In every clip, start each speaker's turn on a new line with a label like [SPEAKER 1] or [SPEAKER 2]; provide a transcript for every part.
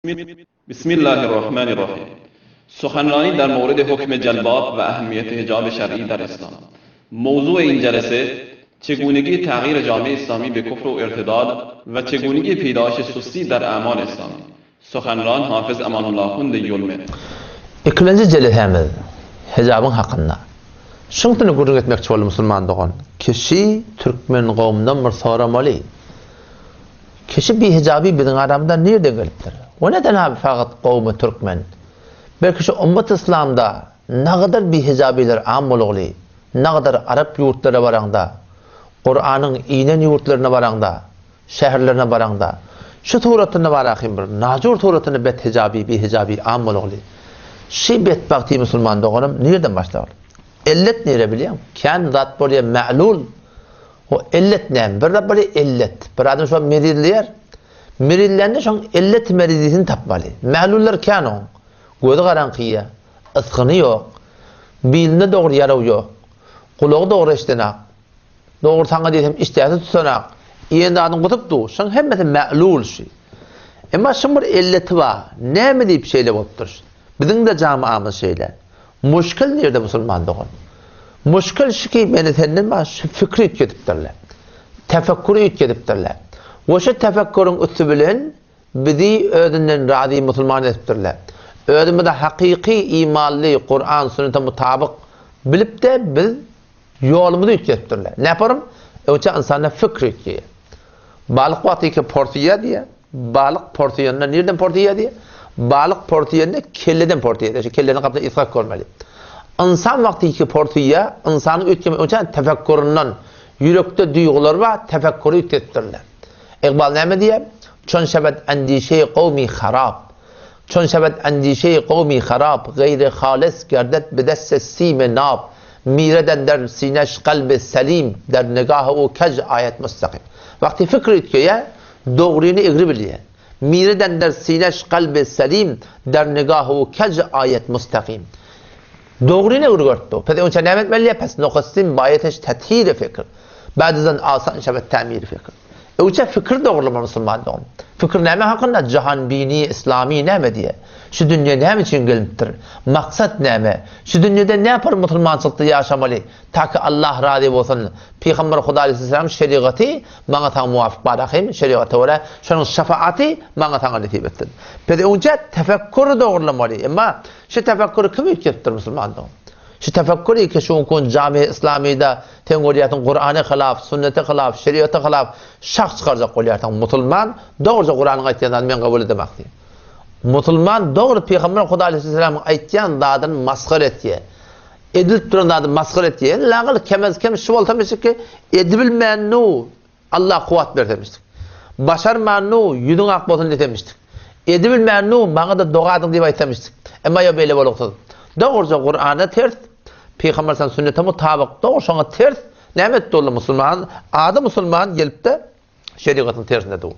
[SPEAKER 1] بسم الله الرحمن الرحیم سخنرانی در مورد حکم جلباب و اهمیت حجاب شرعی در اسلام موضوع این جلسه چگونگی تغییر جامعه اسلامی به کفر و ارتداد و چگونگی پیدایش سستی در اعمال اسلامی سخنران حافظ امان الله خوند یلمه.
[SPEAKER 2] Ikilenji jelesämiz hijabyň hakynda. Şuň üstünde gürrüň etmekçi boldum musulman dogan. Kişi türkmen gowumdan bir soramaly. Kişi bihijabi biziň aramyzda nirden gelipdir? We neden abi fakat gowmy türkmen? Belki şu ummat yslamda nagadar bihijabiler am bolugly, nagadar arap ýurtlara baraňda, Kuranyň inen ýurtlaryna baraňda, şäherlerine baraňda, şu suratynda bar ahym bir najur suratynda bethijabi, bihijabi am bolugly. Şi betbagty musulman doganym nirden başlagly? Ellet nire bilýäň? Kän zat bolýa ma'lul. O ellet näme? Bir zat bolýar ellet. Bir adam şo merizleýär. Merizlände şoň ellet merizisini tapmaly. Mälullar kän oň. Gözi garaňkyýa. Ysgyny ýok. Bilinde dogry ýaraw ýok. Gulagy dogry eşidenak. Dogry saňa diýsem işdäsi tutanak. Iýen zadyny gusup dur. Şoň hemmesi mälul şi. Emma şuň bir elleti bar. Näme diýip şeýle bolupdyr? Biziň-de jamaamyz şeýle. Muşkil nirde musulman dogan? Muşkil şu ki meni senden bar şu fikri üýtgedipdirler. Tefekküri üýtgedipdirler. We şu tefekküriň üsti bilen bizi özünden razy musulman edipdirler. Özümizi hakyky imanly Kuran sünnete mutabyk bilip-de biz Ýolumyzy üýtgedipdirler. Näparum? Öňçe ynsanda fikr üýtgeýär. Balyk wagty ki porsuýar diýýär. Balyk porsuýanda nirden porsuýar diýýär? Balyk porsuýanda kelleden porsuýar. Şu kelleniň gapysyna isgak görmeli. Ynsan wagty ki porsuýar, ynsanyň üýtgeme öňçe tefekkuryndan, ýürekde duýgular bar, tefekkury üýtgedipdirler. Iqbal näme diýýär? Çon şebed endişeýi kowmi harap. Çon şebed endişeýi kowmi harap, Geýri hales gerdet bidesse sime nab, Mireden der sineş kalbi selim, Der nigahy u kej aýet mustakim. Wagty fikr üýtgeýär, dogryny egri bilýär. Mireden der sineş kalbi selim, Der nigahy u kej aýet mustakim. Dogryny egri görüpdi. Pes öňçä näme etmeli diýýär? Pes nokastin baýeteş tethiri fikr. Bädizan asan şebed tämiri fikr. Öwçe fikir dogrulama musulman dogan. Fikir näme hakynda? Jahanbini islami näme diýýär? Şu dünýä näme üçin gelinipdir? Maksat näme? Şu dünýede näpar musulmançylykda ýaşamaly? Taki Allah razy bolsun. Pygamber Huda aleýhissalam şerigaty maňa saňa muwafyk bar ahym, şerigata görä şonuň şefaaty maňa saňa nesip etsin. Biz öňçe tefekkür dogrulamaly. Emma şu tefekküri kim üýtgetipdir musulman dogan? Şu tefekküri ki şu gün jami islamyda Sen görýärsiň Kurana hylaf, sünnete hylaf, şeriata hylaf şah çykarjak bolýarsyň. Musulman dogruja Kuranyň aýtýan zadyny men kabul edemok diýýär. Musulman dogry Pygamber Huda aleýhissalamyň aýtýan zadyny masgara etýär. Edilip duran zady masgara etýär. Lagyl kemez kem şu bolsa meşikki edibilmännu Allah kuwwat bersemişdik. Başarmanu ýüzüň ak bolsun diýsemişdik. Edibilmännu maňa-da doga ediň diýip aýtsamişdik. Emma ýok beýle boluksyz. Dogruja Kurana ters, Pygamber sallam sünnete mutabyk dogry şoňa ters näme etdi ol musulman? Ady musulman gelipde şerigatyň tersinde dur.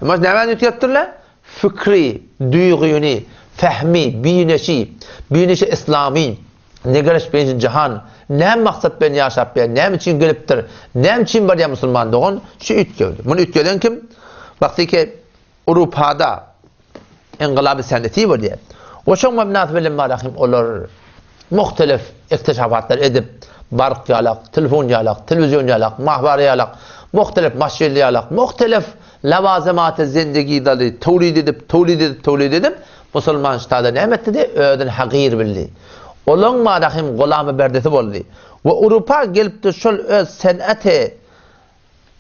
[SPEAKER 2] Emma nämäni üýtgetdirler? Fikri, duýgyny, fehmi, bineşi, bineşi islamy Negereş bilen jahan näme maksat bilen ýaşap ýa näme üçin gelipdir, näme üçin barýar musulman dogan, şu üýtgewdi. Muny üýtgeden kim? Wagty ki Urupada ingylaby seneti bolýar. We şoň mebnasy bilen barahym olar muhtelif ikteşafatlar edip, bark ýalak, telefon ýalak, telewizion ýalak, mahwara ýalak, muhtelif maşyn ýalak, muhtelif lawazematy zendigidaly towlid edip, towlid edip, towlid edip, Musulman ştada näme etdi-de, özüni hagyr bildi. Olaň Marahym gulamy berdesi boldy. We Urupa gelipdi şol öz seneti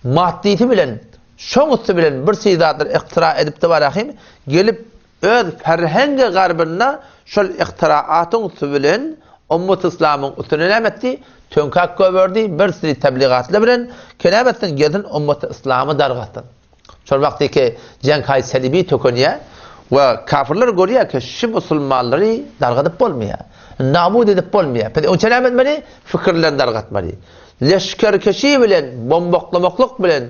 [SPEAKER 2] maddysy bilen, şoň üsti bilen bir çiz zatlar ihtyra edipdi Marahym, gelip öz ferhengi garbynda şol ihtyraatyň üsti bilen ummat yslamyň üstüne näme etdi? Töňkäk goýberdi, bir sürü tebligatlar bilen ki näme etsin, gelsin ummat yslamy dargatsyn. Şol wagtky jeňkaý selibi tökenýär we kafirler görýär ki, şu musulmanlary dargadyp bolmaýar. Nabut edip bolmaýar. Biz öňçe näme etmeli? Fikirlerini dargatmaly. Leşgerkeşi bilen, bombaklamaklyk bilen,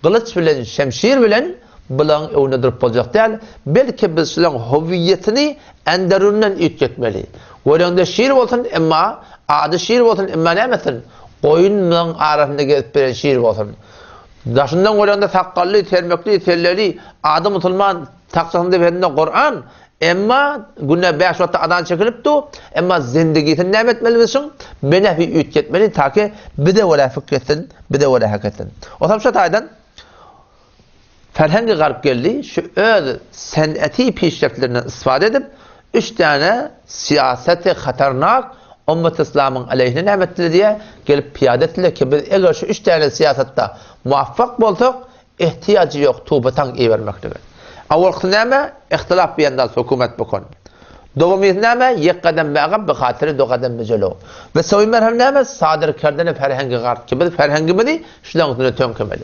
[SPEAKER 2] gylyç bilen, şemşir bilen bularyň öňünde durup boljak däl. Belki biz şularyň howiýetini enderundan üýtgetmeli. Göreňde şir bolsun, emma ady şir bolsun, emma näme etsin? Goýunlaryň arasynda gezip bilen şir bolsun. Daşyndan görende sakgally, sermekli, selleli, ady musulman. Takçasynyň depesinde Kuran, emma günde bäş wagtda azan çekilip dur, emma zindigisini näme etmeli biz şuň? Benehwi üýtgetmeli, taki bize görä fikr etsin, bize görä hereket etsin. Otam şu taýdan Ferhengi Garp geldi, şu öz seneti pişreftlerinden istifade edip, üç däne syýaseti hatarnak ummet islamyň aleýhine näme etdiler diýe, gelip pyýada etdiler ki, biz eger şu üç däne syýasatda muwaffak bolsak, Ehtiýajy ýok tuba taň ibermeklige. Awalkysy näme? Ihtilaf biendaz hökümet bukun. Dowamysy näme? Ýek gadam be agap bi hatyry do gadam be jelo. We sowy merhem näme? Sadyr kerdeni ferhengi gart ki biz ferhengimizi şulaň üstüne töňkemeli.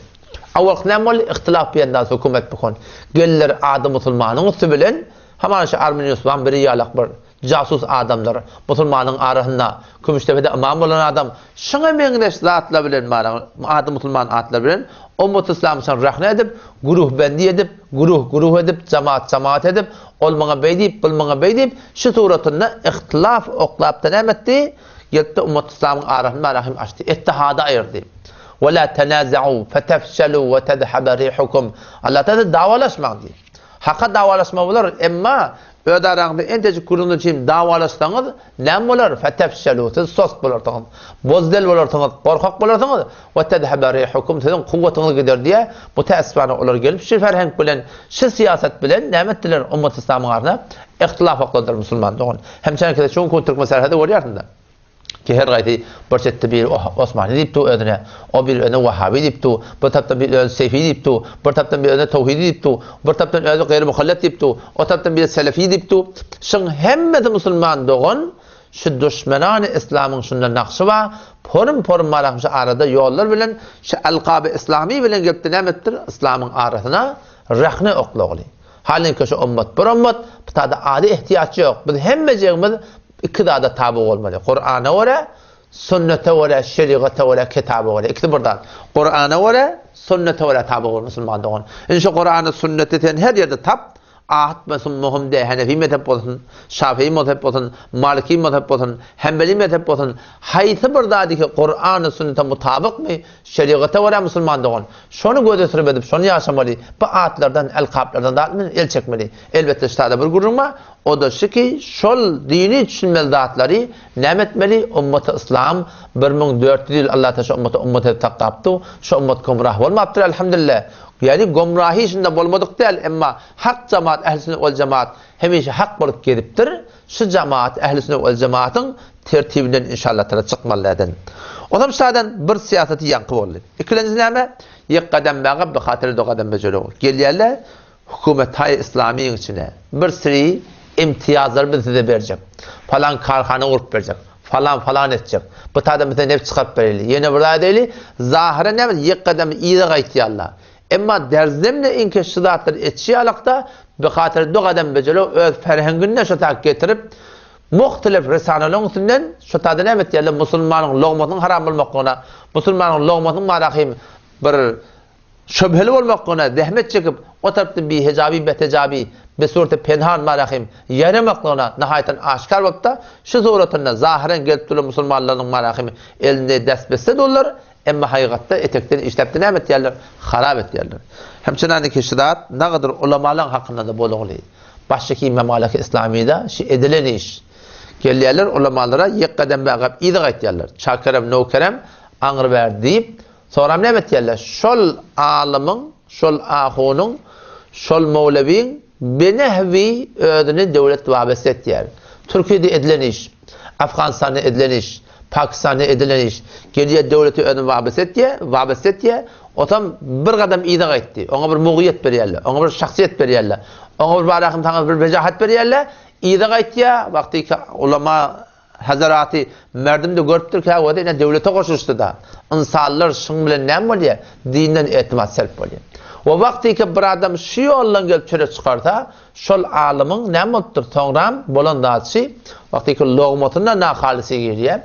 [SPEAKER 2] Awalkysy näme boldy? Ihtilaf biendaz hökümet bukun. Geldiler ady musulmanyň üsti bilen hamana şu Arminius wan biri ýalak bir Jasus adamdyr. Musulmanyň arasynda Kümüşdepede ymam bolan adam şuňa meňzeş zatlar bilen bar, ady musulman atlar bilen ummaty yslam üçin rahne edip, güruhbendi edip, güruh güruh edip, jamaat jamaat edip, ol muňa beý diýip, bul muňa beý diýip, şu suratynda ihtilaf oklapda näme etdi? Gelipdi ummaty yslamyň arasyny barahym açdy, ittihady aýyrdy. Ve la tenaza'u fetefşelu ve tezhebe rihukum. Allah Teala dawalaşmaň diýdi. Haka dawalaşma bolar, emma Öz araňyzda entejik gürrüň üçin dawalaşsaňyz, näme bolar? Fetefşelu, siz sost bolarsyňyz, bozdel bolarsyňyz, gorkak bolarsyňyz, we tezhebe rihukum, siziň kuwwatyňyz gider diýýär. Mutäessifana olar gelip şu ferhenk bilen, şu syýasat bilen näme etdiler ummaty yslamyň arasyna ihtilaf okladylar musulman dogan. Hemçenki şu günki türkmen serhedi görýärsiňda. Ki her gaýsy bir çetde biri Osmany diýip dur özüne, o biri özüne Wahhaby diýip dur, bir tarapdan biri özüne Sefi diýip dur, bir tarapdan biri özüne Towhidi diýip dur, bir tarapdan özi gaýry muhallet diýip dur, o tarapdan biri Selefi diýip dur. Şuň hemmesi musulman dogan, şu duşmenany islamyň şunda nagşy bar, porum-porum bar şu arada ýollar bilen şu elkaby islamy bilen gelipdir näme edipdir islamyň arasyna rahne oklagly. Halinki şu ummat bir ummat, bu tada ady ehtiýaç ýok. Biz hemmejigimiz Iki zada taby bolmaly. Kurana görä, sünnete görä, şerigata görä, kitaba görä. Ikisi bir zat. Kurana görä, sünnete görä taby bol musulman dogan. Indi şu Kurany, sünneti sen her ýerde tap. Aht bolsun, möhüm däl, Hanefi mezhep bolsun, Şafii mezhep bolsun, Maliki mezhep bolsun, Hanbeli mezhep bolsun, haýsy bir zady ki Kurana, sünnete mutabykmy, şerigata görä musulman dogan. Şony göze sürüp edip, şony ýaşamaly. Bu atlardan, elkaplardan zat bilen el çekmeli. Elbetde şu zada bir gürrüň bar. O-da şu ki, şol dini düşünmeli zatlary näme etmeli? Ummaty yslam 1400 ýyl Allatagala şu ummata ummat edip saklapdy. Şu ummat gomrah bolmapdyr elhamdülillah. Ýagny gomrahy şunda bolmadyk däl, emma hak jemaat ähli sünnet wal jemaat hemişe hak bolup gezipdir. Şu jemaat ähli sünnet wal jemaatyň tertibinden inşallah çykmaly däden. Onam şadan bir syýasaty ýaňky boldy. Ikilenjisi näme? Ýek gadam baga bi hatyr do gadam bejelo. Gelýärler Hökümet-haý islamyň içine bir siri imtiýazlary biz size berjek. Falan karhana gurup berjek. Falan falan etjek. Bu taýda biz size neft çykaryp bereli. Ýene bir zat edeli. Zahyra näme ýek gadam yza gaýtýarlar. Emma derzemle iňki şu zatlary etşi ýalakda bihatyr du gadam bejelo öz ferhengini şu tak getirip muhtelif risalalaryň üstünden şu taýda näme etýärler musulmanyň logmasynyň haram bolmaklygyna, musulmanyň logmasynyň marahym bir Şübheli bolmaklygyna zähmet çekip, o tarapdan bihejabi, betejabi, besureti penhan marahym ýaramaklygyna nahaýatan aşgär bolupda, şu suratynda zahyren gelip duran musulmanlarynyň marahymy elinde däsbesse durlar, emma hakykatda etekden işläpde näme etýärler? Harap etýärler. Hemçenaniki şu zat nagadyr ulamalaň hakynda-da bolugly. Başdaky memaliki islamyda şu edilen iş. Gelýärler ulamalara ýek gadam bagap yza gaýtýarlar. Çakerem, nowkerem aňry bäri diýip, Soňram näme etýärler? Şol alymyň, şol ahunyň, şol mowlewiň benehwi özüni döwlet wabeste etýär. Türkiýede edilen iş, Afganystanda edilen iş, Pakistanda edilen iş. Gelýär döwleti özüne wabeste etýär, wabeste etýär. Otam bir gadam yza gaýtdy. Oňa bir mugyýet berýärler, oňa bir şahsyýet berýärler. Oňa bir barahym saňa bir wejahat berýärler. Yza gaýtýar, wagtyky ulama Hazaraty merdimde görüpdir käwagty ine döwlete goşulyşdy-da. Ynsanlar şuň bilen näme bolýar? Dinden etimat selp bolýar. We wagtyky bir adam şu ýoldan gelip çöle çykarsa, şol alymyň näme bolupdyr? Soňram bolan zat şi, wagtyky logmasyna nahalysy girýär.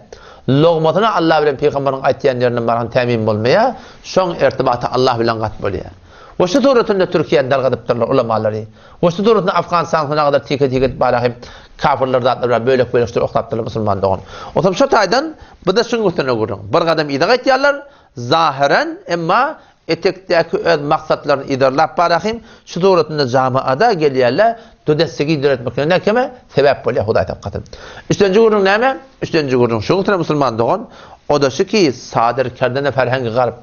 [SPEAKER 2] Logmasyna Allah bilen pygamberiň aýtýan ýerinden barhan tämin bolmaýar. Şoň ertibaty Allah bilen gat bolýar. We şu suratynda Türkiýäni dargadypdyrlar ulamalary. Goşgy dogrusynda Afganystan sona gadar tike-tike edip barahym kafirler zatlar bilen bölek-bölekdir oklapdyrlar musulman dogan. Otam şo taýdan bu-da şuň üstüne gürrüň. Bir gadam yza gaýtýarlar, zahyran, emma etekdäki öz maksatlaryny yzarlap barahym, şu suratynda jamaada gelýärler, dudestegi döretmeklerine näkeme sebäp bolýar, Hudaý saklasyn. Üçlenji gürrüň näme? Üçlenji gürrüň şuň üçin musulman dogan, o-da şu ki, sadyr kerdene ferhengi garp.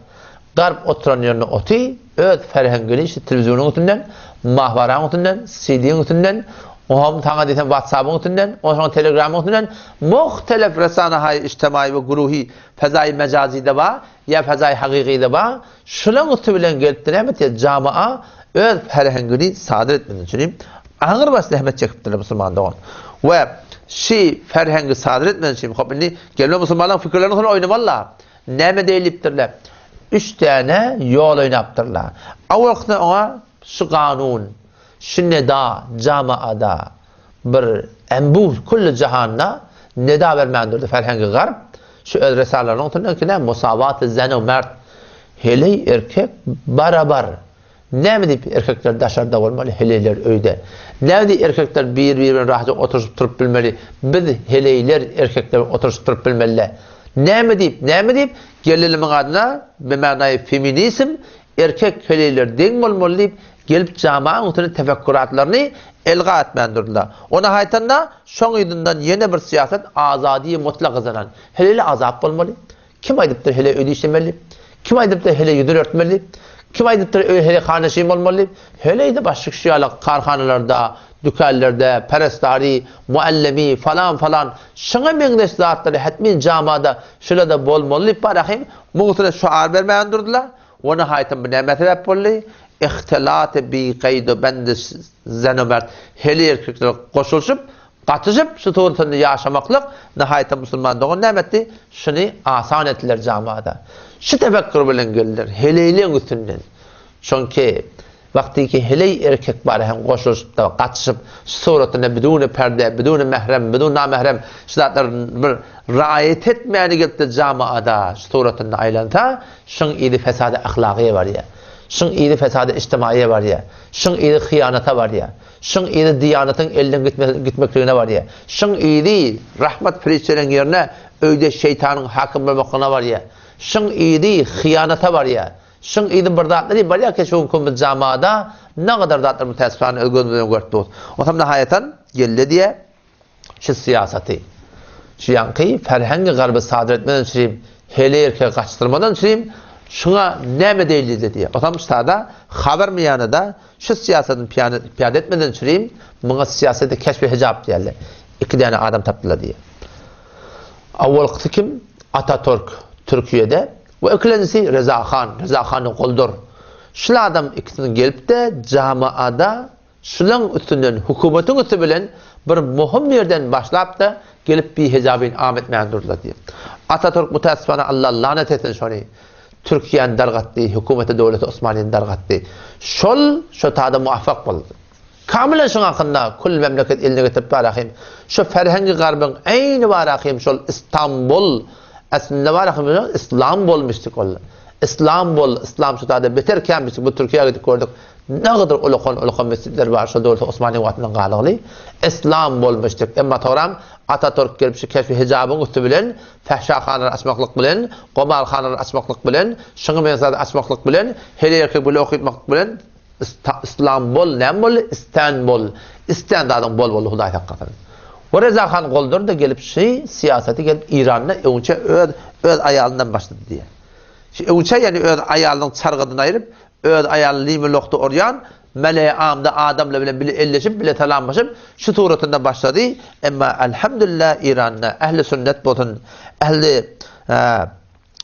[SPEAKER 2] Garp oturan ýerinde oty, öz ferhengini şu telewizionyň üstünden, mahwaraň üstünden, CD-iň üstünden, oňam saňa diýsem WhatsApp-yň üstünden, onsoň Telegram-yň üstünden muhtelef resanahaý ijtemaýy we guruhi fezaýy mejazyda bar, ýa fezaýy hakykyda bar, şulaň üsti bilen gelipdir näme etýär jamaa öz ferhengini sadyr etmek üçin agyr baş zähmet çekipdirler musulman dogan. We şi ferhengi sadyr etmek üçin hop indi gelme musulmanlaryň fikirlerini soň oýnamalylar. Näme deýlipdirler? Üç däne ýol oýnapdyrlar. Awalkysynda oňa şu kanun, şu neda jamaada bir embuh külli jahanda neda bermän durdy ferhengi garp şu öz resalarynyň üstünden ki näme musawaty zen u mert heleý erkek barabar näme diýip erkekler daşarda bolmaly heleýler öýde näme diýip erkekler bir biri bilen rahatja oturyşyp turup bilmeli biz heleýler erkekler bilen oturyşyp turup bilmeli näme diýip näme diýip gelelimiň adyna bimanaýy feminizm Erkek heleýler deň bolmaly diýip, gelip jamaň üstüne tefekkuratlaryny elga etmän durdylar. Ony haýtanda, şoň yzyndan ýene bir syýasat azadiýi mutlak gazanan. Heleýler azat bolmaly. Kim aýdypdyr heleý öýde işlemeli diýip? Kim aýdypdyr heleý ýüzüni örtmeli diýip? Kim aýdypdyr öý heleý hanaşyn bolmaly diýip? Heleý-de başga şu ýaly karhanalarda, dükanlarda, perestary, muallimi, falan-falan, şuňa meňzeş zatlary hetmin jamada şular-da bolmaly diýip barahym, muň üstüne şuar bermän durdylar. We nihaýetem bu nämä sebäp boldy? Ihtilaty bi gaýdu bendi zen-u mert, heleý erkekler goşulyşyp, gatyşyp şu suratynda ýaşamaklyk, nihaýetem musulman dogan näme etdi? Şuny asan etdiler jamada. Şu tefekkür bilen geldiler, heleýleň üstünden. Çünki wagtyky heleý erkek bar hem goşulyşyp-da, gatyşyp, şu suratynda biduni perde, biduni mährem, biduni namährem şu zatlar bir raýat etmäni gelip-de jamaada şu suratynda aýlansa, şuň yzy fesada ahlagyýa barýar. Şuň yzy fesada ijtimaýyýa barýar. Şuň yzy hyýanata barýar. Şuň yzy diýanatyň elden gitmekligine barýar. Şuň yzy rahmat perişdeleriň ýerine öýde şeýtanyň hakim bolmaklygyna barýar. Şuň yzy hyýanata barýar. Şuň yzy bir zatlar diýip barýar ki, şu günki biz jamada nagadar zatlar mütäessifane öz gözümiz bilen görüp durus. Onsoň nahaýatan geldi diýe şu syýasaty. Şu ýaňky ferhengi garby sadyr etmeden çürim, heleý erkegi gaçdyrmadan çürim, şuňa näme deýildi diýe. Onsoň ştada habar miýanada şu syýasatyny pyýada etmeden çürim, muňa syýasaty keşfi hijap diýerler. Iki däne adam tapdylar diýe. Awalkysy kim? Ataturk Türkiýede We ikilenjisi Reza han, Reza hany goldur. Şul adam ikisiniň gelip-de jamaada şulaň üstünden hökümetiň üsti bilen bir möhüm ýerden başlap-da gelip bihejabyn am etmäge durdular diýip. Atatürk mütäessifana Allah lanet etsin şony. Türkiýäni dargatdy, hökümeti döwleti Osmanyny dargatdy. Şol şo tada muvaffak boldy. Kamylan şuň hakynda kül memleket eline getirip barahym. Şu ferhengi garbyň eýni barahym şol Istanbul aslynda barahym Islam bolmuşdyk ol. Islam bol, Islam şu taýda beter kämmişdik. Bu Türkiýä gidip gördük. Nägadar ulakan ulakan mesjitler bar şo döwürde Osmany wagtyndan galygly. Islam bolmuşdyk. Emma togram Atatürk gelip şu keşfi hijabyň üsti bilen fähşahanalary açmaklyk bilen, gomarhanalary açmaklyk bilen, şuňa meňzeş zady açmaklyk bilen, heleý erkek bile okytmaklyk bilen Islambol näme boldy? Istanbol. Istan zadyň bol boldy Hudaý saklasyn. We Reza han goldurdy gelip şy syýasaty gelip Iranda öňçe öz öz aýalyndan başlady diýýär. Şy öňçe ýani öz aýalynyň çargadyny aýryp, öz aýalyny limi lokda urýan meleýi amda adamlar bilen bile elleşip, bile salamlaşyp şu suratynda başlady. Emma elhamdülillah Iranda ähli sünnet bolsun, ähli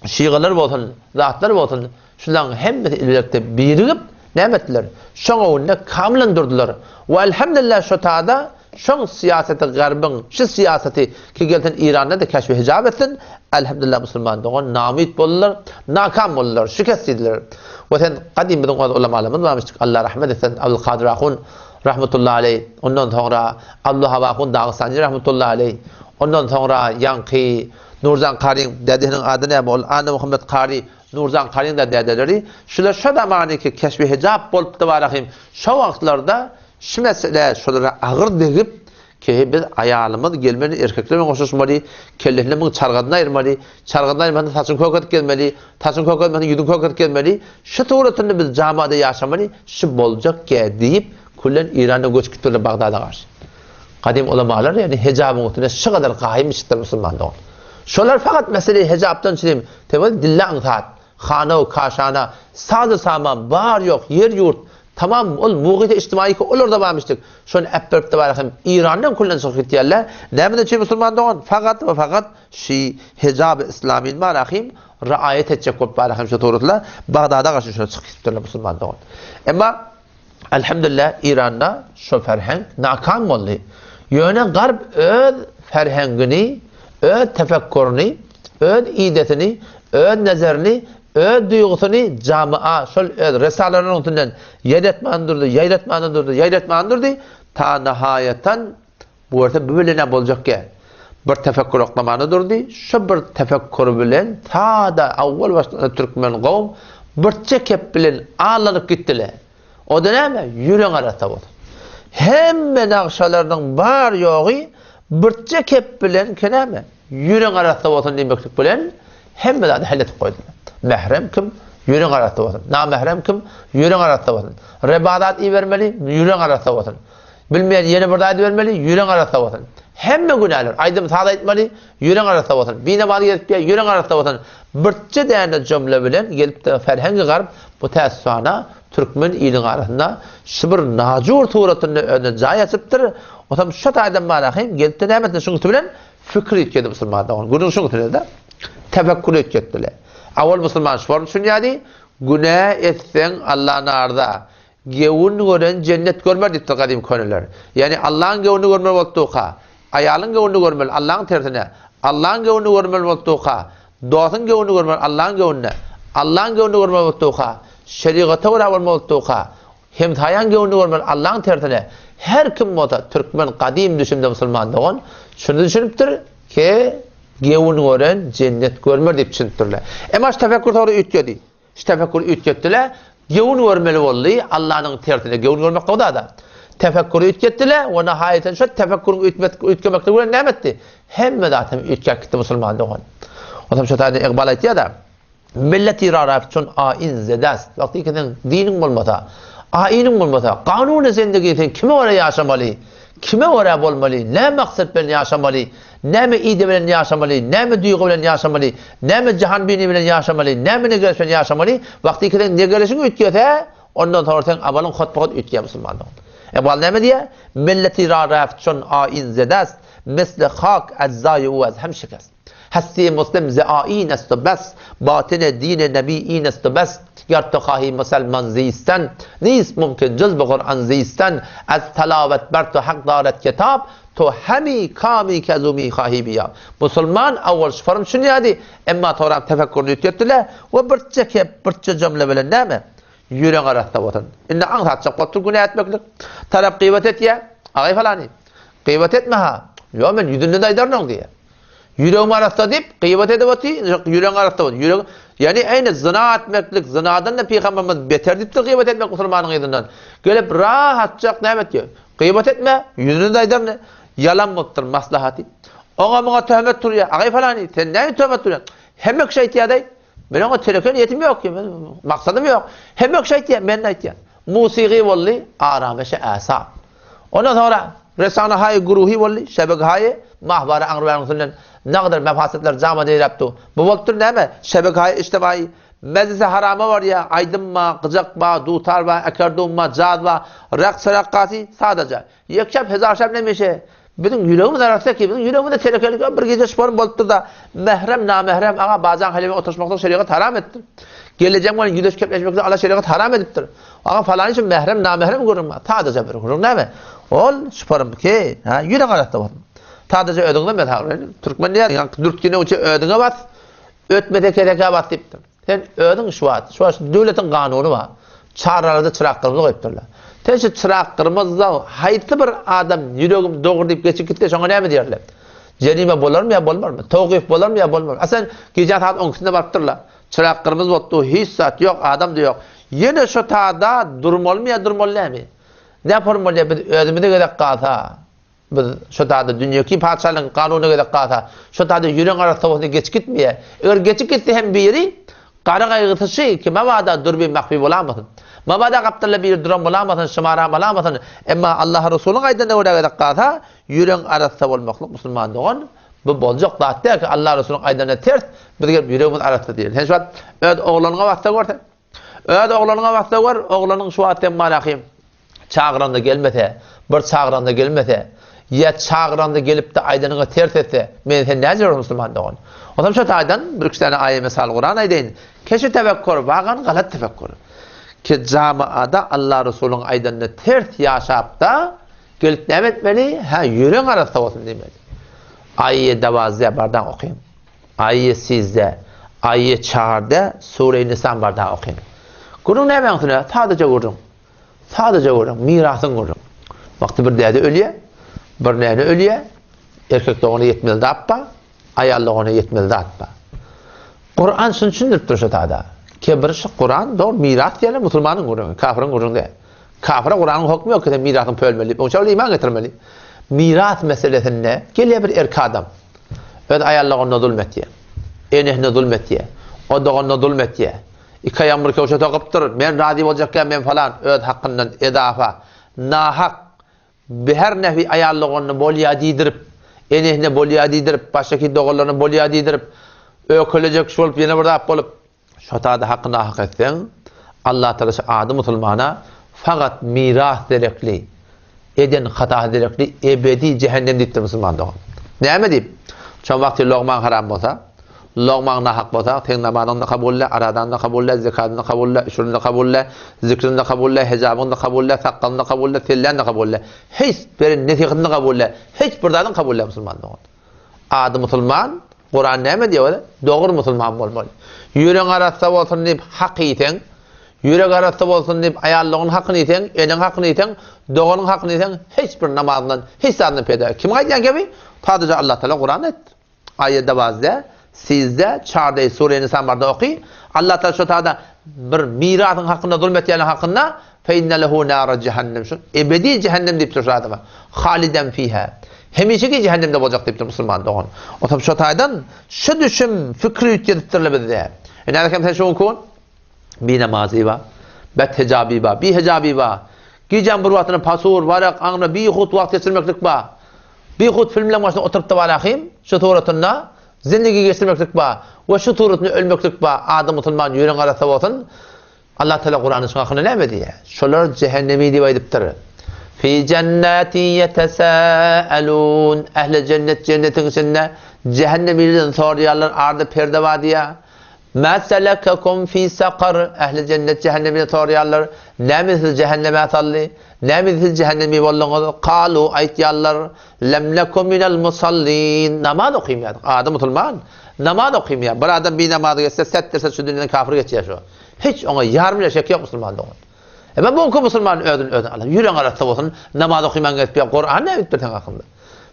[SPEAKER 2] şygalar bolsun, zatlar bolsun, şularyň hemmesi ilerlikde birigip, näme etdiler? Şoň öňünde kamylan durdular. We elhamdülillah şo tada şoň syýasaty garbyň şu syýasaty ki gelsin Iranda-da keşfi hijap etsin, elhamdülillah musulman dogan namyt boldular, nakam boldular, şikest diýdiler. We sen gadym biziň öz ulamalarymyz barmyşdyk, Allah rahmet etsin, Abdulkadyr ahun rahmetullahi aleý, ondan soňra Abdulwahab ahun Dagystany rahmetullahi aleý, ondan soňra ýaňky Nurjan Karyň dädesiniň ady näme ol Annamuhammet Kary Nurjan Karyň da dädeleri şular şo zamanyky keşbi hijap bolupdy barahym şo wagtlarda şu mesele şolara agyr degip. Kehi biz aýalymyz gelmeli erkekler bilen goşulyşmaly, kellesinde muň çargadyny aýyrmaly, çargadyny aýyrmasa saçyny kök edip gezmeli, saçyny kök etmese ýüzüni kök edip gezmeli, şu suratynda biz jamada ýaşamaly, şu boljak gä diýip küllen Iranda göçüp gitdiler Bagdada garşy. Gadym ulamalar ýagny hejabyň üstüne şu gadar gaýym içipdir musulman dogan. Şolar fakat mesele hejapdan çynym, tewel dille aňsat, hana we kaşana, saz-u saman bar ýok ýer ýurt Tamam ol mugyta içtimaýy ki olarda barmyşdyk. Şony äpberipdi bara hem Irandan külden çykyp gitýärler. Nämeden üçin musulman dogan? Fakat we fakat şi hejaby islamyny bara hem raýat etjek bolup bara hem şu suratla Bagdada garşy şuna çykyp gitipdirler musulman dogan. Emma elhamdülillah Iranda şo ferheng nakam boldy. Ýöne garp öz ferhengini, öz tefekkuryny, öz idesini, öz nezerini Öz duýgusyny jamy'a şol öz resalarynyň üstünden ýaýratman durdy, ýaýratman durdy, ýaýratman durdy, ta nahaýatan bu görse bu bilen-ä boljak gä. Bir tefekkür oklamana durdy, şo bir tefekkür bilen sada awwal başdan türkmen gowum birçe kep bilen allanyp gitdile. O-da näme? Ýüregiň arassa bolsun. Hemme nagşalarynyň bar-ýogy birje kep bilen ki näme? Ýüregiň arassa bolsun diýmeklik bilen hemme zady hal edip goýdular. Mährem kim? Ýüregiň arassa bolsun. Namährem kim? Ýüregiň arassa bolsun. Reba zat ibermeli, ýüregiň arassa bolsun. Bilmeýän ýene bir zat bermeli, ýüregiň arassa bolsun. Hemme günäler, aýdym-saz aýtmaly, ýüregiň arassa bolsun. Binamaz gezip ýa, ýüregiň arassa bolsun. Birje däne jümle bilen gelip-de Ferhengi Garp bu täsüfana türkmen iliniň arasynda şu bir najur suratynda özüne jaý açypdyr. Otam şo taýdan barahym gelip-de näme etdi şuň üsti bilen fikir üýtgedi musulman dogan. Gürrüň şuň üstünde-de. Tefekkür üýtgetdiler. Awal musulman şu form düşünýärdi, günä etseň Alla narza, Gewün gören jennet görmer diýipdir gadym köneler. Ýagny Allaň gewünini görmeli bolup durka, aýalyň gewünini görmeli, Allaň tersine. Allaň gewünini görmeli bolup durka, dostuň gewünini görmeli, Allaň gewünine. Allaň gewünini görmeli bolup durka, şerigata görä bolmaly bolup durka, hemsaýaň gewünini görmeli, Allaň tersine. Her kim bolsa türkmen gadym düşümde musulman dogan şuny düşünipdir ke gewün gören jennet görmer diýip düşünipdirler. Emma şu tefekkür soňra üýtgedi. Şu tefekkür üýtgetdi-le, gewün görmeli boldy, Allanyň tersine gewün görmek gowy zat-a. Tefekküri üýtgetdi-le, we nahaýaten şo tefekküriň üýtgemekligi bilen näme etdi? Hemme zat hem üýtgäp gitdi musulman dogan. Onsoň şo taýda Igbal aýtýar-da, Milleti ra raft çun ain zedast. Wagty ki seň diniň bolmasa, ainiň bolmasa, kanuny zendegi sen kime görä ýaşamaly? Kime görä bolmaly? Näme maksat bilen ýaşamaly? Näme ide bilen ýaşamaly, näme duýgy bilen ýaşamaly, näme jahanbini bilen ýaşamaly, näme negeriş bilen ýaşamaly, wagty ki seň negerişiň üýtgese, ondan soňra seň amalyň hotba-hot üýtgär musulman dogan. Ykbal näme diýýär? Milleti ra raft çun ain zedast, misli hak ejzaýy u az hem şikest. Hesti muslim ze ain est u bes, batyny dini nebi in est u bes, ger tu hahi muselman zisten, nist mumkin juz bi Kur'an zisten, az telawet ber tu hak daret kitap, To hemi kami kezumi hahi biýa. Musulman awwal şu form düşünýärdi, emma soňrak tefekkuryny üýtgetdiler we birçe kep, birçe jümle bilen näme? Ýüregiň arassa bolsun. Indi aňsatjak bolupdyr günä etmeklik. Tarap gybat etýär. Agaý falany. Gybat etme-ha. Ýok, men ýüzünden aýdaryn oň diýýär. Ýüregim arassa diýip, gybat edip otyr, ýüregiň arassa bolsun. Ýürek, ýagny eýni zyna etmeklik, zynadan-da pygamberimiz beter diýipdir gybat etmek musulmanyň yzyndan. Gelip rahatjak näme etýär? Gybat etme, ýüzüne-de aýdaryn, ýalan bolupdyr maslahaty. Oňa-muňa töhmet turýar. Agaý falany, sen näme töhmet turýaň? Hemme kişi aýtýar-daý. Men oňa teleke niýetim ýok, maksadym ýok. Hemme kişi aýtýar, men-de aýtýan. Musygy boldy, arameşe äsap. Ondan soňra resanahaýy guruhy boldy, şebekhaýy mahwara aňry-bäriň üstünden nagadar mefasitler jama deýräp dur. Bu bolupdyr näme? Şebekhaýy içtimaýy Mejlise harama barýa, aýdym ba, gyjak ba, dutar ba, ekerdun ba, jaz ba, raks rakkasy sadaja. Ýekşap hezarşap nemişe. Biziň ýüregimiz arassa ki, biziň ýüregimizde telekelik ýok, bir gije şporun bolupdyr-da, mährem, namährem, aga, bajaň heleý bilen oturyşmaklyk şerigat haram etdir. Gelnejeň bilen ýüzleşip gepleşmeklik Allah şerigat haram edipdir. Aga, falany üçin mährem, namährem gürrüň bar. Sadaja bir gürrüň näme? Ol şporun ki, ha, ýürek arassa bolsun. Sadaja özüňden mesal, türkmen diýýär, ýaňky dürtgüne üçin özüňe bas, Ötmese kesekä bas diýipdir. Sen özüň şu wagt, şu wagt döwletiň kanuny bar. Çarralarda çyrak gyrmyzy goýupdyrlar. Sen şu çyrak gyrmyzda haýsy bir adam ýüregim dogry diýip geçip gitse şoňa näme diýerler? Jerime bolarmy ýa bolmarmy? Towkyf bolarmy ýa bolmarmy? A sen gije sagat on ikisinde barypdyrlar. Çyrak gyrmyzy bolupdy, hiç zat ýok, adam-da ýok. Ýene şo tada durmalymy ýa durmaly dälmi? Näme bolýar biz özümize gezek galsa? Biz şo taýda dünýeki patyşalygyň kanunyna gezek galsa, şo taýda ýüregiň arassa bolsa geçip gitmeýär. Eger geçip gitse hem biri, gara gaýgysy şy ki, mabada dürbi mahfi bolamasyn. Mabada gapdalda biri duran bolamasyn, şymaran bolamasyn. Emma Allaha Resulyň aýdanyna görä gezek galsa, ýüregiň arassa bolmaklyk musulman dogan, bu boljak zat däl ki, Allah Resulyň aýdanyna ters, biz gelip ýüregimiz arassa diýeris. Sen şu wagt öz oglanyňa basda gör sen. Öz oglanyňa basda gör, oglanyň şu wagt sen malahym çagyranda gelmese, bir çagyranda gelmese, ýa çagyranda gelip-de aýdanyňa ters etse, men sen näce bolarsyň musulman dogan? Onsoň şu taýdan bir-iki sany aýa mysal Kuran aýdaýyn. Keşi tefekkur, wagan galat tefekkur. Ki jamaada Allah Resulyň aýdanyna ters ýaşap-da, gelip näme etmeli? Hä, ýüregiň arassa bolsun diýmeli. Aýy dawazde bardan okyň. Aýy sizde, aýy çarde, Sure-i Nisan bardan okyň. Gürrüň nämäň üstüne? Sadaja gürrüň. Sadaja gürrüň, mirasyň gürrüň. Wagty bir däde ölýär, bir näne ölýär, erkek dogana ýetmeli zat bar, aýal dogana ýetmeli zat bar. Kuran şuny düşündirip dur şu tada. Kebir şu Kuran dogry miras diýýärler musulmanyň gürrüňi, kafiriň gürrüňi däl. Kafire Kuranyň hokmy ýok ki sen mirasyňy pölmeli diýip, oňça ol iman getirmeli. Miras meselesinde gelýär bir erkek adam. Öz aýal doganyna zulm etýär. Enesine zulm etýär. O doganyna zulm etýär. Iki aýagym bir köwşe sokypdyr, men razy boljakkä men falan öz hakyndan edafa, nahak, her nefi aýal doganyna bolýa diýdirip, enesine bolýa diýdirip, başgaki doganlaryna bolýa diýdirip, ökelejek kişi bolup ýene bir zat bolup, şo tada haky nahak etseň, Allatagala şu ady musulmana fakat miras derekli, Eden hatasy derekli ebedi jähennem diýipdir musulman dogan. Näme diýip? Şo wagty logmaň haram bolsa, logmaň nahak bolsa, seň namazyň-da kabul däl, arazaň-da kabul däl, zekatyň-da kabul däl, üşüriň-de kabul däl, zikriň-de kabul däl, hejabyň-da kabul däl, sakgalyň-da kabul däl, selläň-de kabul däl. Hiç beren nesihatyň-da kabul däl. Hiç bir zadyň kabul däl musulman dogan. Ady musulman, Kuran näme diýýär özi? Dogry musulman bolmaly. Ýüregiň arassa bolsun diýip hak iýseň, ýürek arassa bolsun diýip aýallygyň hakyny iýseň, eneň hakyny iýseň, doganyň hakyny iýseň, hiç bir namazyndan, hiç zadyndan peýda ýok. Kimiň aýdýan gepi? Sadaja Allah Taala Kuranda aýtdy. Aýat dawazde, sizde, çardeý sure Nisa barda oky. Allah Taala şo tada bir mirasyň hakynda zulm etýänler hakynda Fe inne lehu nara jehennem şu ebedi jehennem diýipdir şu adama. Haliden fiha. Hemişeki jehennemde boljak diýipdir musulman dogan. Otam şu taýdan şu düşüm fikri üýtgedipdirler bizde. E näme hem sen şu gün bi namazy ba, bet hijabi ba, bi hijabi ba. Gijäň bir wagtyna pasur, warak, aňra bihut wagt geçirmeklik ba. Bihut filmleň başynda oturyp da barahym şu suratynda zindigi geçirmeklik ba we şu suratynda ölmeklik ba. Adam musulman ýüregiň arassa bolsun. Allah Teala Kuranda şuň hakynda näme diýýär? Şolar jähennemi diýip aýdypdyr. Fi jennatin yetesâelûn. Ähli jennet jennetiň içinde jähennemilerden soraýarlar, arda perde bar diýýär. Mâ selekekum fî sakar. Ähli jennet jähennemiler soraýarlar, näme sizi jähenneme saldy? Näme siz jähennemi bolduňyz? Kalu aýtýarlar, Lem neku minel musallin. Namaz okymýardyk. Ady musulman. Namaz okymýar. Bir adam binamaz geçse, setdirse şu dünýeden kafir geçýär şu. Hiç oňa ýarym bile şek ýok musulman dogan. Emma bu günki musulman özüni özüne alar. Ýüregiň arassa bolsun, namaz okyman gezip ýa Kuran näme diýip seň hakynda?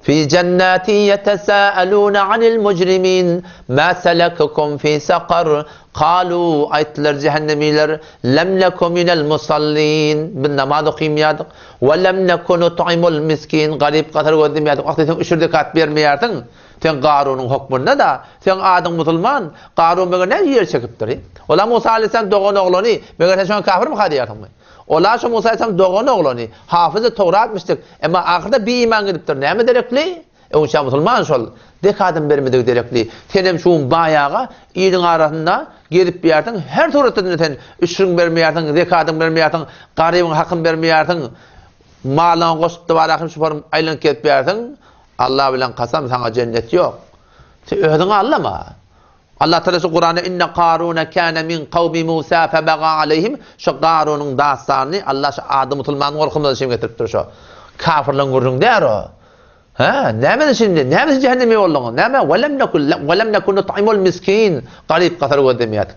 [SPEAKER 2] Fi jennatin yetesâelûne anil mujrimin mâ selekakum fi sakar kalu aýtdylar jähennemiler lem neku minel musallin biz namaz okymýardyk we lem neku nut'imul miskin garyp gasar gözlemeýärdik. Wagty sen üşür zekat bermeýärsiň. Sen Garunyň hokmunda-da, seň adyň musulman, Garun meger näme ýer çekipdir? Ola Musa aleyhisselam dogan oglany, meger sen şoňa kafirmika diýersiňmi? Ola şo Musa aleyhisselam dogan oglany, hafyzy Towratmyşdyk, emma ahyrda biiman gidipdir, näme derekli? Öňçä musulman şol, zekadyny bermedigi derekli. Senem şu gün baýaga iliň arasynda gezip ýärsiň, her suratda sen üşrüň bermeýärsiň, zekadyňy bermeýärsiň, garybyň hakyny bermeýärsiň, malyňa goşup-da barahym şu form aýlanyp gezip ýärsiň, Allah bilen kasam saňa jennet ýok. Sen özüňi aldama. Allah Teala şu Kuranda inne Karuna kana min kawmi Musa febaga aleyhim şu Karunyň dastanyny Allah şu ady musulman gorkumyza şem getiripdir şu. Kafirleň gürrüň däl o. Ha, näme şimdi? Näme cehenneme bolduň? Näme? Welem nekul welem nekun nut'imul miskin. Garyp gasar gözlemýärdik.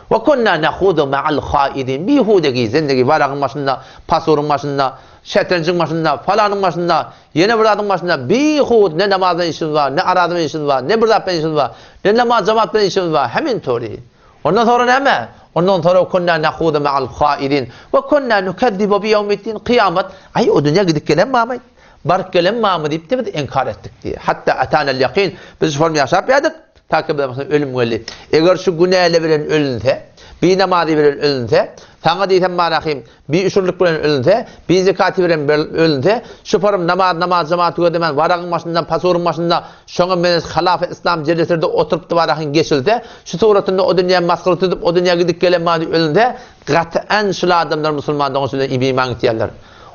[SPEAKER 2] We kunna nahudu ma'al haidin. Bihude gizendigi waragyň başynda, pasuryň başynda, şetrenjiň başynda, falanyň başynda Ýene bir zadyň başynda bihud ne namaz bilen işimiz bar, ne araza bilen işimiz bar, ne bir zat bilen işimiz bar, ne namaz jamat bilen işimiz bar, hemin tory. Ondan soňra näme? Ondan soňra kunna nahudu ma'al haidin we kunna nukezzibu bi ýewmiddin kyýamat. Aý o dünýä gidip gelen barmy? Baryp gelen barmy diýipdi, biz inkar etdik diýýär. Hatta atanel ýakyn, biz şu form ýaşap ýadyk, ta ki bize ölüm geldi. Eger şu günäle bilen ölünse, bi namazy bilen ölünse, saňa diýsem barahym, bi üşürlik bilen ölünse, bi zekaty bilen ölünse, şu form namaz, namaz jemaat gözlemän, waragyň başynda, pasuryň başynda, şoňa meňzeş halafy yslam jeleslerde oturypdy barahym geçilse, şu suratynda o dünýä masgara tutup, o dünýä gidip gelen bady ölünse, gat'an şul adamlar musulman dogan şular iman gitýärler.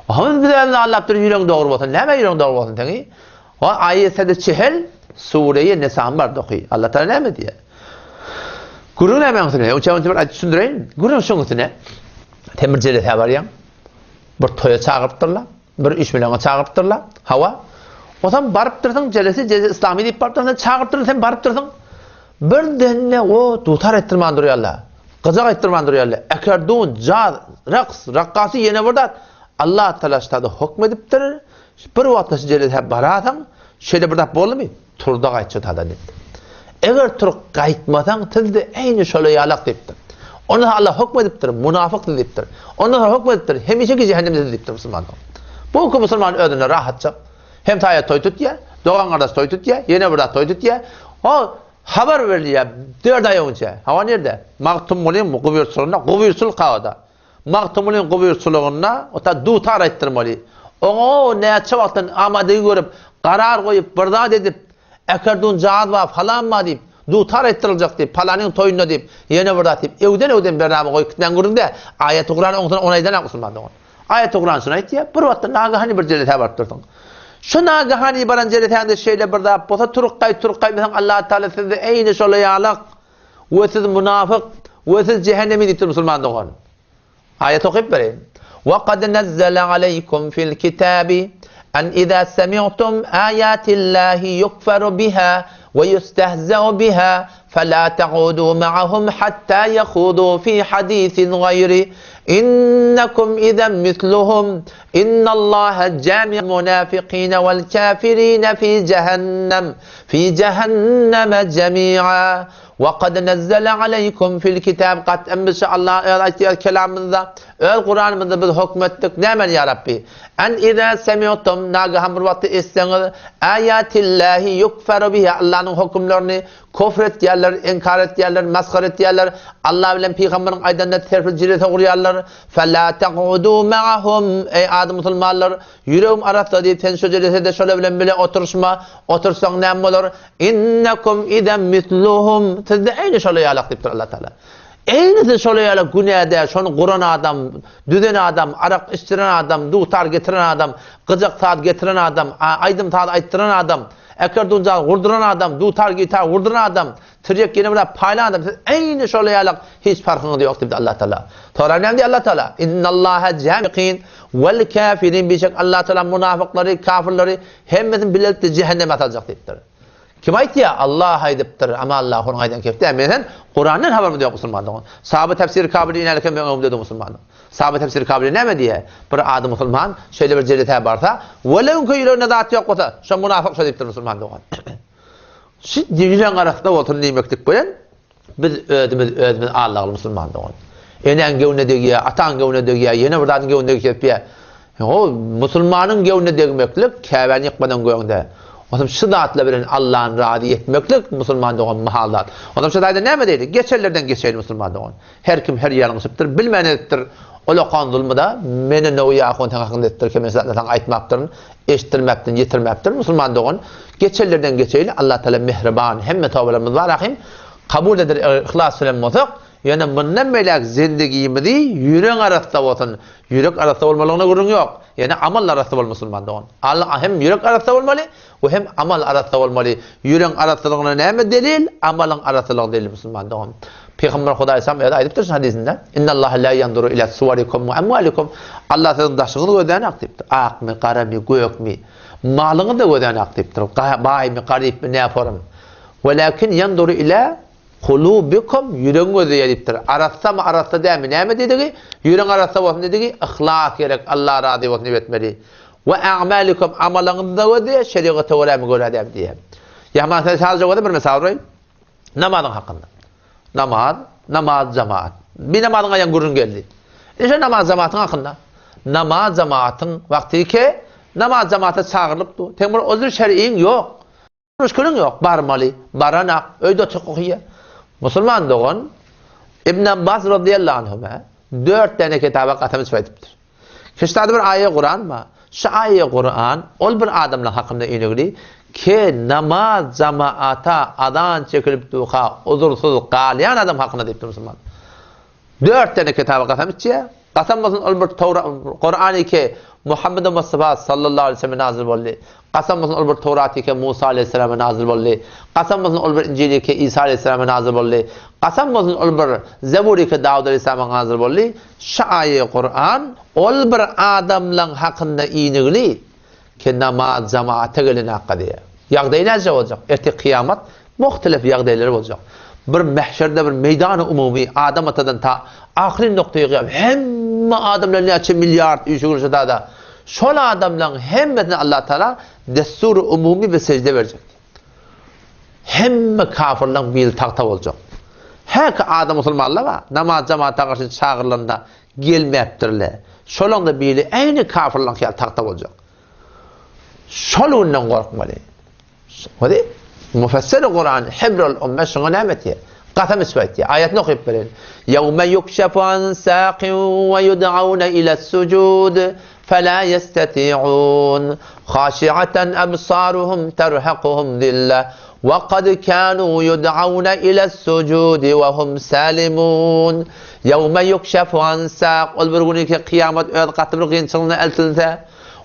[SPEAKER 2] Ohamyz bize özüni aldapdyr ýüregiň dogry bolsun. Näme ýüregiň dogry bolsun seňi? O aýat sede çehel sureýe Nisan bar doky. Allah Taala näme diýýär? Gürrüň näme üstüne? Uça bir aýdyp düşündireýin. Gürrüň şuň üstüne. Sen bir jelesä barýaň. Bir toýa çagyrypdyrlar. Bir üýşmeleňe çagyrypdyrlar. Hawa. Otam barypdyrsyň jelesi, jelesi islami diýip barypdyrsyň, çagyrypdyrlar, sen barypdyrsyň. Birden-de o dutar aýtdyrman durýarlar. Gyjak aýtdyrman durýarlar. Akordon, jaz, raks, rakgasy ýene bir zat. Allah Tagala ştada hokm edipdir. Bir wagtda şu jelesä barasaň, şeýle bir zat boldumy? Turda gaýt şu tada diýipdir. Eger turup gaýtmasaň, siz-de eýni şola ýalak diýipdir. Ondan soň Allah hokm edipdir, munafyk siz diýipdir. Ondan soň hokm edipdir, hemişeki jähennemde siz diýipdir musulmanlar. Bu hukm musulman özüne rahatça Hem taýa toý tutýar, dogan-gardaş toý tutýar, ýene bir zat toý tutýar. O habar berilýär dört aý öňçe. Hawa nirde? Magtymgulyň gubyrçylygynda, gubyrçylyk hawada. Magtymgulyň gubyrçylygynda o ta dutar aýtdyrmaly. Oňa o näçe wagtdan amadegi görüp, karar goýup, bir zat edip, Äkerdun jaz bar, falan bar diýip, dutar aýtdyryljak diýip, palanyň toýunda diýip, ýene bir zat diýip, öwden-öwden bernama goýup gitmän gürrüň-dä. Aýaty Kurany oňsana ony aýdanak musulman dogan. Aýaty Kuran şuny aýtýar, bir wagtda nagahany bir jeletä baryp dursuň. Şu nagahany baran jeletäňde şeýle bir zat bolsa, turup gaýt, turup gaýtmasaň Allah Taala sizde eýni şola ýalak we siz munafyk we siz jähennemi diýipdir musulman dogan. Aýat okyp bereýin. Wa kad nazzala aleýkum fil kitabi an iza semi'tum ayatillahi yukfaru biha we yustehza'u biha fela ta'udu ma'ahum hatta yahudu fi hadisin gayri innekum izen misluhum innallaha jami'ul munafikine vel kafirine fi cehennem fi cehenneme cemi'a we kad nezzele aleýkum fil kitab gat'an biz şu Allah öz aýtýar kelamymyzda öz Kuranymyzda biz hokm etdik nämeni ýa Rabbi En iza semi'tum nagahan bir wagtda eşitseňiz aýatillahi yukferu biha Allanyň hökümlerini kufr etýärler, inkar etýärler, masgara etýärler, Allah bilen pygamberiň aýdanyna tersi jilese gurýarlar. Fela taq'udu ma'ahum eý ady musulmanlar ýüregim arassa diýip sen şu jelesede şolar bilen bile oturyşma, otursaň näme bolar? Innekum izen misluhum sizde eýni şolar ýalak diýipdir Allah Taala. Eýni siz şolar ýaly günäde şony guran adam, düzen adam, arak içdiren adam, dutar getiren adam, gyjak saz getiren adam, aýdym-saz aýtdyran adam, eker-dunjal gurduran adam, dutar-gitar gurduran adam, tirýek ýene bir zat paýlan adam, siz eýni şolar ýaly hiç parhyňyz ýok diýipdir Allah Taala. Soňra näme diýýär Allah Taala? Innallaha jami'in wal kafirin bişek Allah Taala munafyklary, kafirleri hemmesini bilelikde jähenneme saljak diýipdir. Kim aýtýar? Allah aýdypdyr. Ama Allah onuň aýdan kep däl. Men sen Kurandan habarymyz ýok musulman dogan. Sahaba tefsiri kabul inäli kem öňümde musulman. Sahaba tefsiri kabul näme diýýär? Bir ady musulman şeýle bir jelesä barsa, welew ki ýüreginde zat ýok bolsa, şo munafyk şo diýipdir musulman dogan. Şu ýüregiň arasynda bolsun diýmeklik bilen Biz özümiz özümiz Allahly musulman dogan. Enäň göwnüne degýär, ataň göwnüne degýär, ýene bir zadyň göwnüne degýär. O musulmanyň göwnüne degmeklik Käbäni ýykmadan göňde. Otam şu zatlar bilen Allahny razy etmeklik musulman dogan mahal zat. Otam şu taýda näme diýdi? Geçenlerden geçeýin musulman dogan. Her kim her ýalňyşypdyr, bilmän edipdir. Ol okan zulmy-da meni Nowy ahun sen hakynda edipdir, ki men şu zatlar saňa aýtmapdyryn, eşitdirmäpdirin, ýetirmäpdirin. Musulman dogan, geçenlerden geçeýli, Allah Taala mähriban, hemme tobalarymyz bar ahym, kabul eder eger yhlas bilen bolsak, ýöne mundan beýläk zendigimizi ýüregiň arassa bolsun. Ýürek arassa bolmalygyna gürrüň ýok. Ýöne amal arassa bolmaly musulman dogan. Al hem ýürek arassa bolmaly we hem amal arassa bolmaly. Ýüregiň arassalygyna näme delil? Amalyň arassalygy delil musulman dogan. Pygamber Hudaý sam özi aýdypdyr şu hadysynda, Innallaha la ýanzuru ila suwarikum we amwalikum. Allah siziň daşyňyzy gözlänok diýipdir. Akmy, garamy, gökmi? Malyňyzy-da gözlänok diýipdir. Baýmy, garypmy, näforum. Welakin ýanzuru ila kulubikum, ýüregiňi gözleýär diýipdir. Arassamy, arassa dälmi, näme diýdigi? Ýüregiň arassa bolsun diýdigi, yhlas gerek, Allah razy bolsun diýip etmeli. We a'malikum, amalyňyzy-da gözleýär, şerigata görämi, görä dälmi diýýär. Ýa maňa sadja bolsa bir mysal uraýyn. Namazyň hakynda. Namaz, namaz jamaat. Bir namazyň aýan gürrüň geldi. Ine şu namaz jamaatyň hakynda. Namaz jamaatyň wagty ki. Namaz jamaata çagyrylyp dur. Seň bir uzr şer'iň ýok. Müşkiliň ýok, barmaly. Baranak, öýde oturyp okaýar. Musulman dogan Ibn Abbas radiyallahu anhuma dört däne kitaba kasam içip aýdypdyr. Kişdade bir aýa Kuran bar. Şu aýa Kuran ol bir adamlaryň hakynda inigli ke namaz jamaata azan çekilip durka uzursyz galýan adam hakynda diýipdir musulman. Dört däne kitaba kasam içýär. Kasam bolsun ol bir Towra, Kurany ki Muhammed Mustafa sallallahu aleyhi ve selleme nazil boldy. Kasam bolsun ol bir Towraty ki Musa aleyhissalama nazil boldy. Kasam bolsun ol bir Injili ki Isa aleyhissalama nazil boldy. Kasam bolsun ol bir Zebury ki Dawud aleyhissalama nazil boldy. Şu aýy Kuran ol bir adamlaň hakynda inigli. Ki namaz jamaata gelen hakka diýýär. Ýagdaýy näce boljak? Ertir kyýamat muhtelif ýagdaýlary boljak. Bir mähşerde bir meýdany umumy Adam atadan ta ahyryn noktaýy gyýam hemme adamlar näçe milliard üýşügir şo da şol adamlaryň hemmesine Allah Taala dessury umumy we sejde berjek. Hemme kafirlaryň bili tagta boljak. Häki adam musulmanlar bar. Namaz jamaata garşy çagyrylanda Gelmäpdirle. Şolaň-da biri äýni kafyrlaňky ýaly tagta boljak. Şol günden gorkmaly. Hadi, Mufessir Kuran Hibrul Umme şuňa näme etýär? Kasam içip aýtýar. Aýatyny okyp bereýin. Ýewme yukşafu an saqin we yud'auna ila sujud fela yestati'un haşi'atan absaruhum terhaquhum zilla we kad kanu yud'auna ila sujudi we hum salimun. Ýewme ýukşefu an sak, ol bir güni ki kyýamat öz gaty bir kynçylygyna eltilse,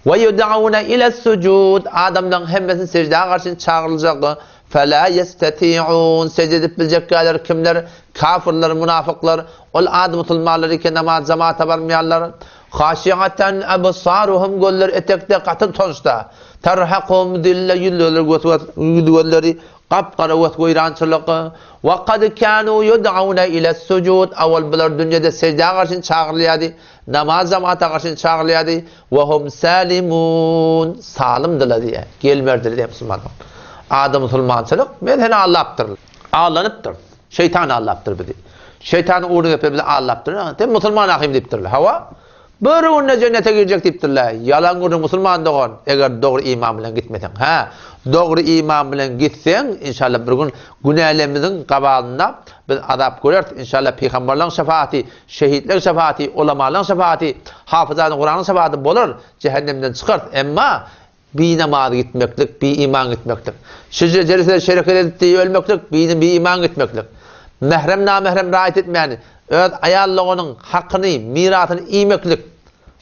[SPEAKER 2] we ýud'auna ile sujud, adamlaryň hemmesini seždä garşy çagyryljak, fela ýesteti'un, sežde edip biljekkäler kimler, kafyrlar, munafyklar, ol ady musulmanlar eken namaz jamaata barmaýanlar, haşi'atan absaruhum gözleri etekde gaty utançda, terhakuhum zille ýüzleri göz-gözleri Gap-gara wes-weýrançylyk. Wa kad kanu ýud'auna iles-sujud, Owal bular dünýede seždä garşy çagyrylýardy, namaz jamaata garşy çagyrylýardy. Wa hum salimun, salymdylar diýýär, gelmerdiler diýýär musulmanlar. Adam musulmançylyk, men seni aldapdyryn. Aldanypdyr. Şeýtan aldapdyr bizi. Şeýtanyň ugruna gepler bizi aldapdyr. Sen musulman ahym diýipdirler. Hawa. Bir günde jennete girjek diýipdirler. Ýalan gürrüň musulman dogan, eger dogry iman bilen gitmeseň. Hä, dogry iman bilen gitseň, inşallah bir gün günälerimiziň gabadynda biz azap göreris. Inşallah pygamberleň şefaati, şehitleň şefaati, ulamalaň şefaati, hafyzany Kuranyň şefaati bolar, jähennemden çykarys. Emma Binamaz gitmeklik, biiman gitmeklik. Şije jelisede şereket edip diýip ölmeklik, biiman gitmeklik. Mährem namährem raýat etmän, öz aýal doganyň hakyny, mirasyny iýmeklik,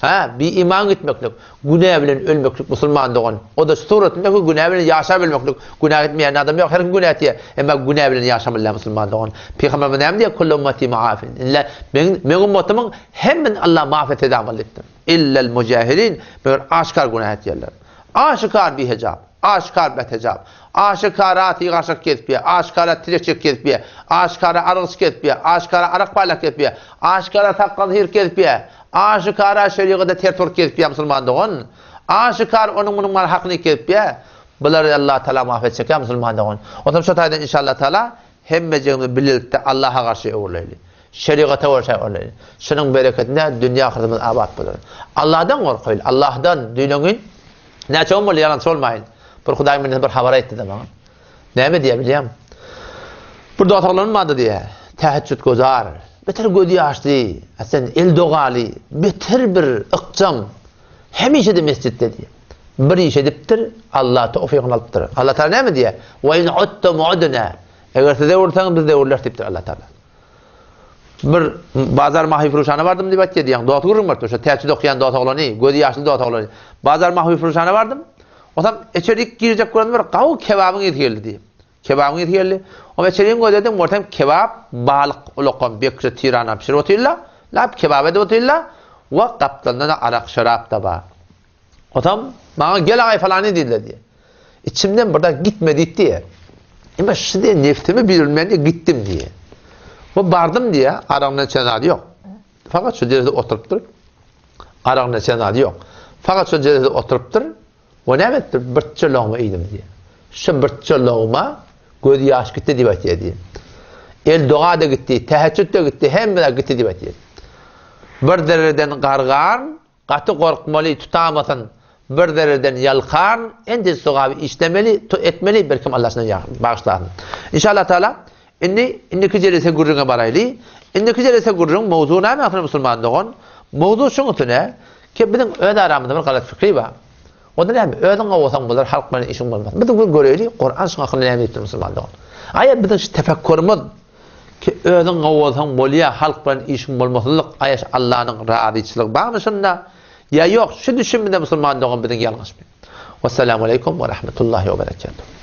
[SPEAKER 2] hä, biiman gitmeklik, günä bilen ölmeklik musulman dogan. O-da şu suratynda ki günä bilen ýaşap ölmeklik. Günä etmeýän adam ýok, her kim günä etýär. Emma günä bilen ýaşamaly däl musulman dogan. Pygamberimiz näme diýýär? Kullu ummati muafin. Illa meň meň ummatymyň hemmesini Allah maaf etse-de amaly diýipdir. Illel mujahirin, meger aşgär günä etýärler. Aşgär bihejap, aşgär bethejap, aşgara tygaşyk kesipýär, aşgara tireçek kesipýär, aşgara argyç kesipýär, aşgara arak paýlak kesipýär, aşgara sakgal syryk kesipýär, aşgara şerigata ters bolup kesipýär musulman dogan, aşgär onuň-munuň mal hakyny kesipýär. Bulary Allah Taala maaf etjekkä musulman dogan. Onsoň şo taýdan inşallah Taala hemmejigimiz bilelikde Allaha garşy öwrüleýli. Şerigata görä öwrüleýli. Şunuň bereketine dünýe ahyretimiz abat bolar. Allahdan gorkaýly. Allahdan düýnüňin näçe gün boldy ýalançy bolmaýyn. Bir Hudaýyň bendesi bir habar aýtdy-da maňa. Näme diýýär bilýäňmi? Bir dost oglanym bardy diýýär. Täheçjüt gözar. Beter gözi ýaşly, sen el dogaly, beter bir ykjam. Hemişe-de mesjitde diýýär. Bir iş edipdir, Allah towfygyny alypdyr. Allah Taala näme diýýär? Wa in uttum udna. Eger siz öwürseňiz, biz-de öwrüleris diýipdir Allah Taala. Bir bazar mahyfuruşana bardym diýip aýtýar diýýän. Dosty gürrüň beripdir. Şo täçjüt okaýan dost oglany, gözi ýaşly dost oglany. Bazar mahyfuruşana bardym. Onsoň içerik girjek görende bir gawy kebabyň ysy geldi diýip. Kebabyň ysy geldi. Onsoň içeriň gözledim, görsem kebap, balyk ulakan bekje tirana bişirip otyrlar. Lap kebap edip otyrlar. We gapdalynda-da arak, şerap-da bar. Onsoň maňa gel agaý falany diýdiler diýýär. Içimden bir zat gitme diýip diýýär. Emma şu diýen nefsime birilmän diýip gitdim diýýär. We bardym diýýär, aragyny içen zady ýok. Fakat şu ýerde oturypdyr. Aragyny içen zady ýok. Fakat şu ýerde oturypdyr. We näme etdir? Birçe logma iýdim diýýär. Şu birçe logma göz ýaş gitdi diýip aýtýar diýýär. El doga da gitdi, teheccüd de gitdi, hemme zat gitdi diýip aýtýar. Bir dereden gargan Gaty gorkmaly tutamasyn. Bir zerreden ýalkan, ençe sogaby işlemeli, to etmeli, belkim Allah şundan bagyşlasyn. Inşallah Taala indi indiki jelese gürrüňe baraýly. Indiki jelese gürrüň mowzugy näme aslynda musulman dogan? Mowzu şuň üstüne ki biziň öz aramyzda bir galat fikri bar. Onda näme? Özüň gowasaň bolar, halk bilen işiň bolmaz. Biz bir göreýli, Kuran şuň hakynda näme diýipdir musulman dogan. Aýa biziň şu tefekkurymyz ki özüň gowasaň bolýar, halk bilen işiň bolmasynlyk, aýa şu Allanyň razyçylygy barmy şunda? Ýa ýok, şu düşünmede musulman dogan biziň ýalňyşmy? Wessalamu aleýkum we rahmetullahi we berekatuh.